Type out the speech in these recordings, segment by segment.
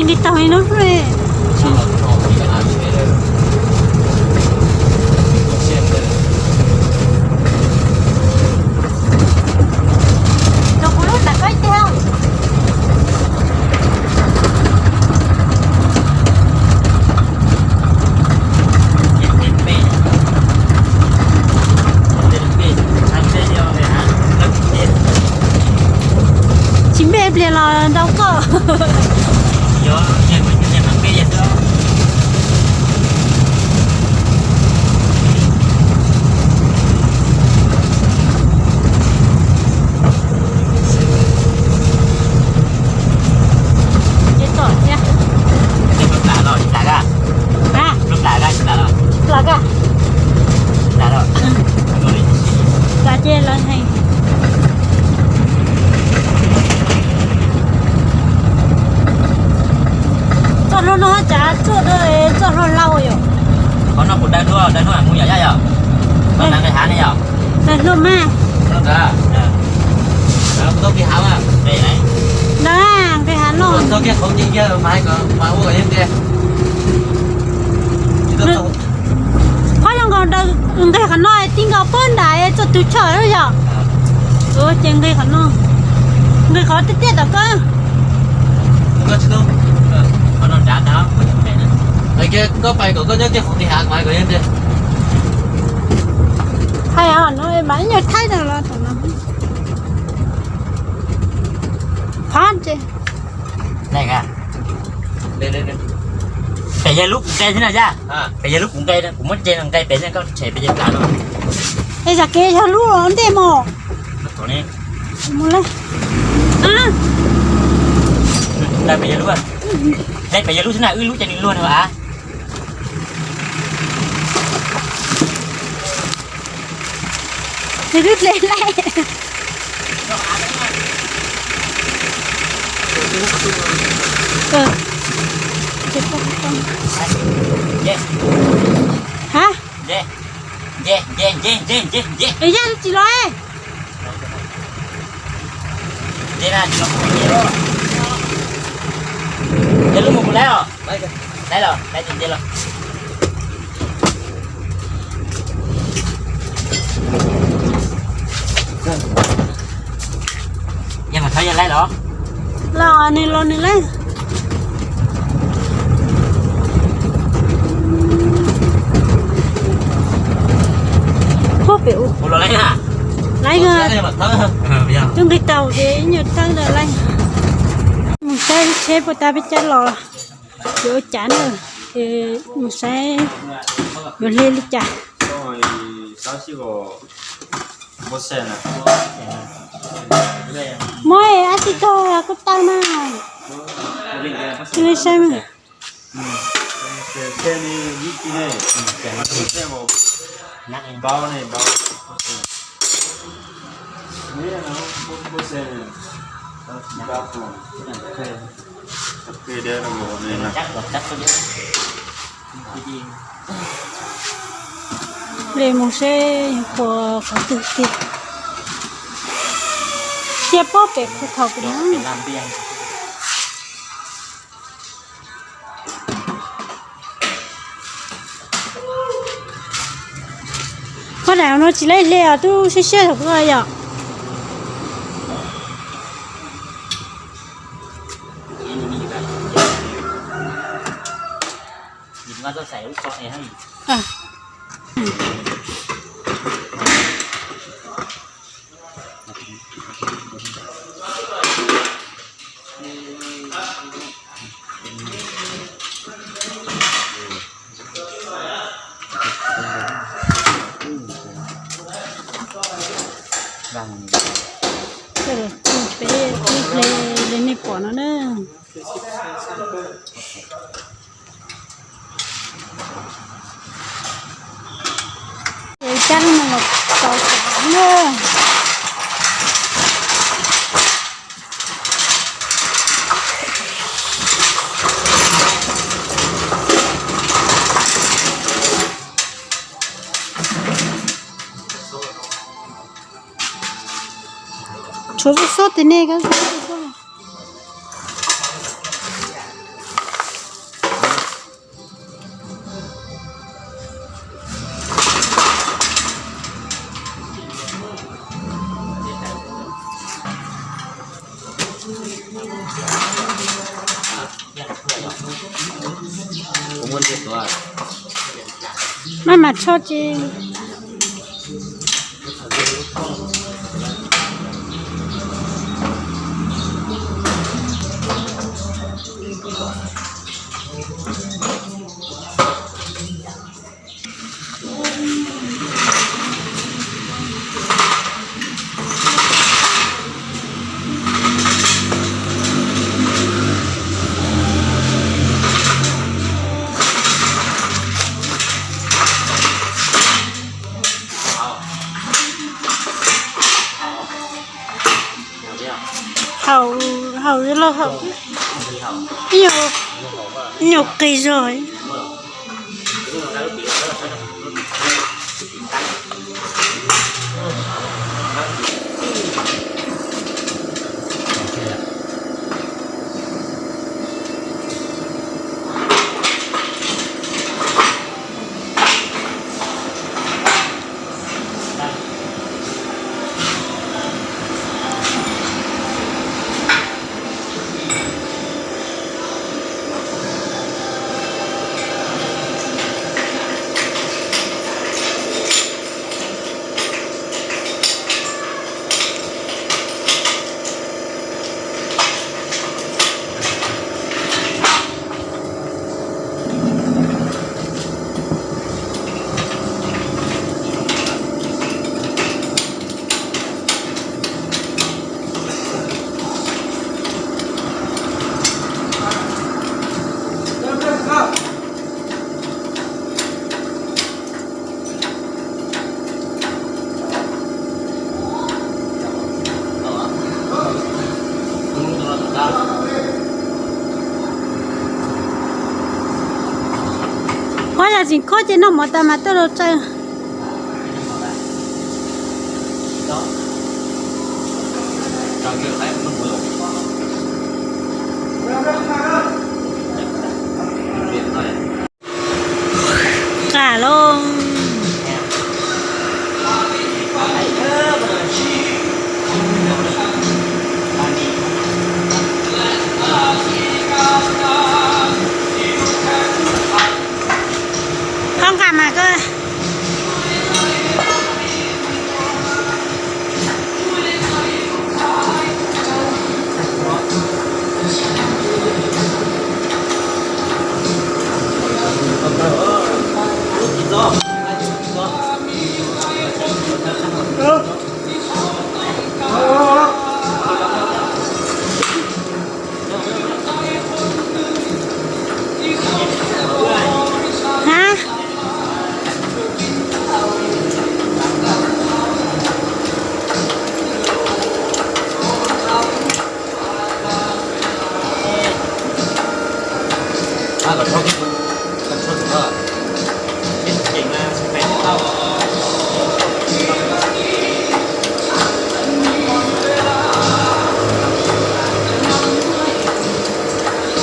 Nqis taug li no xwb. Tus kuv lub nram koj ib teg. Tsis npe pliag los nrau koj. Ces tom thiab. Plam los tsis plam koj? Hab? Plam koj tsis plam los? Plam koj? Plam los? Plam ces los heev. Txoj hlua no cas txoj, txoj hlua hlau yom. Qhov no kuv daws hlua, daws hlua mus yom, yog yog. Koj daws nqis hav ne yom? Daws hlua mas. Daws nqis hav no. Qhov zoo nkaus daws nqis qhov no tib nkaus pog nram txoj tug choj yom. Ces nqis qhov no, nqis qhov tiaj tiaj tom koj. Hais no mas ib nyuag thaij no los tom no. Phab ces pem yog lub kuv nqe xwb na yaj. Pem yog lub kuv nqe, kuv muab nce no nqe pem xwb, koj tshem pem yog kav no. Es yam kev yog lub ntej mos. Mus le. Pem yog lub, nqe pem yog lub xwb na, wb lub ces nws luag na a. Nws wb hle laij. Hab? Es yaj tsis los. Ces lub mus kuv laib os. Laib los, laib ces nce los. Yog mas thov yog laib los. Los nws los nws laib. Puag pem u. Laib, twb nqis taug ces ib nyuag thawb ntawd laib. Mus saib tsheb puas tas peb cab los yuav ua cas na, ces mus saib yuav hle li cas. Muaj ab tsi tog kuj tau na. Cia li saib mas. Li mus seb puas qhov twg tiag. Cia pob pem khu thaum kuv no. Pob daim no tsis laib hle os, twb siab siab thaum koj yom. Peb ib ple li nej pom no na. Ces cab lub no los tau na. Tshuav xub xub tim nej koj xub xub. Maj mam tsho ces. Haum, haum los haum, ib nyuag qis zog. Ua yam tseem khob ces noj mov tas mas tuaj los tsaws. Qab lawm. Koj nqa mas koj. Hab.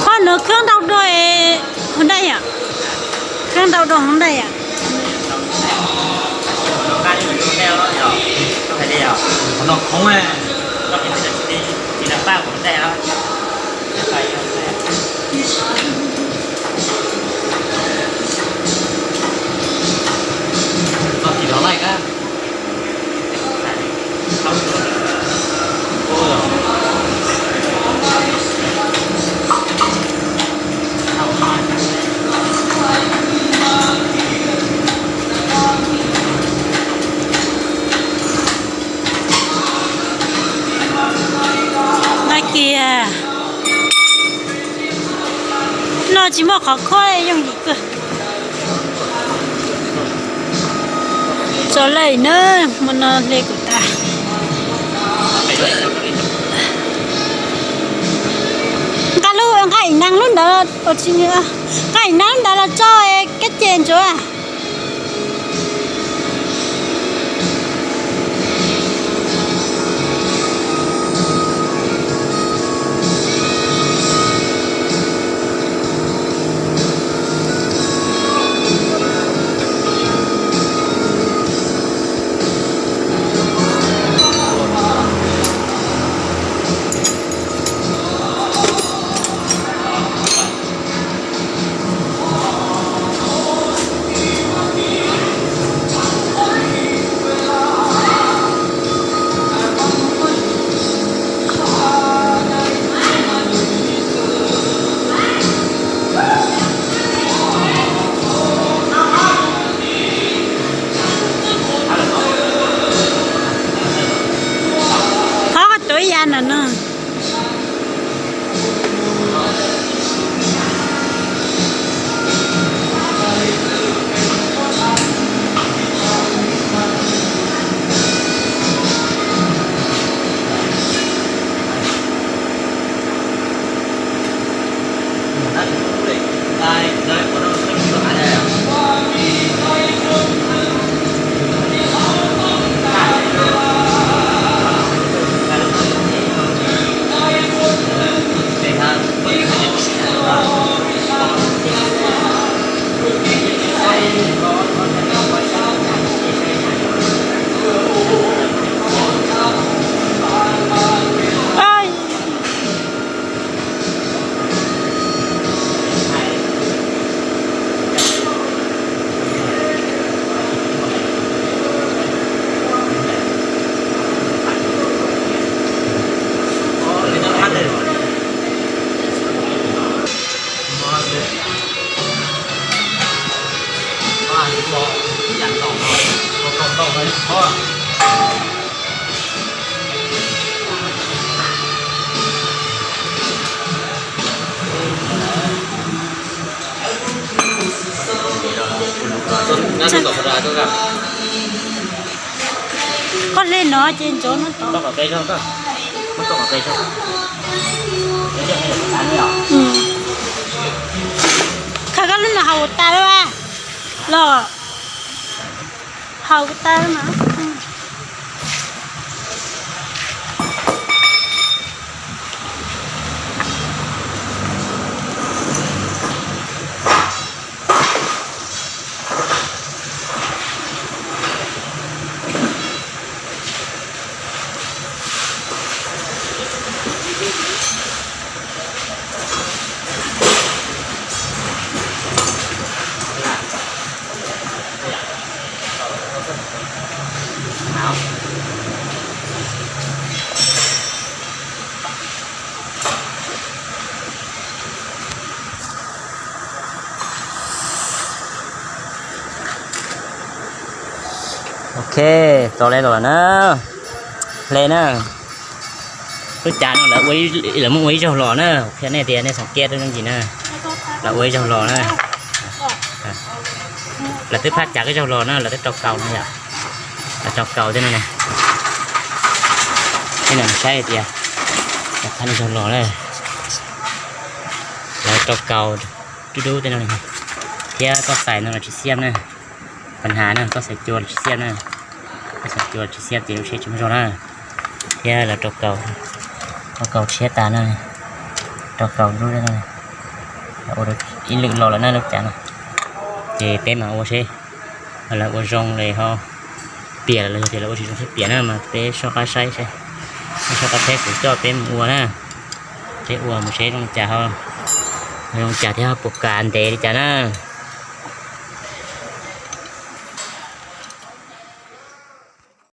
Koj nws khab ntau dua, hov ntaj yom? Khab ntau dua hov ntaj yom? Nqa kiag. Noj tsis muaj qhov khob yooj yim kawg. Tso lawm na, hmo no hle kuv tas. Nqa lub, nqa ib neeg lub ntawd, nqa ib neeg lub ntawd los tso kab ces ntsuav. Koj hle no ces ntsoov no tod. Khaws koj lub no haus tas lawm los haus tas lawm mas. Ok, tau hle los lawm na. Hle na. Lub cav no lawv ua, lawv muab ua ib zaug los na, qhia nej tias nej xoom kiab rau yooj yim na. Lawv ua ib zaug los na. Lawv twb phab cav ib zaug los na, lawv twb rau kaus no yom. Lawv rau kaus tej no ne. Tej no saib tias lawv phab ib zaug los na. Lawv rau kaus dub dub tej no, thiab koj xais no los tsis xiab na. Pas has na, koj xais cua los tsis xiab na. Koj xais cua los tsis xiab ces lub tsheb tsis muaj zog na. Thiab lawv rau kaus, rau kaus tshiab tas na. Rau kaus dub no, ua ib lwm los lawm na lub cav no. Ces peb mam ua seb lawv ua zoo li ho piam los yog tias lawv ua tsis zoo thiab piam na mas peb soj qab saib seb, peb soj qab saib kuv coj peb mus ua na. Peb ua mus seb zoo li cas ho, zoo li cas thiab ho puas kam ntev li cas na.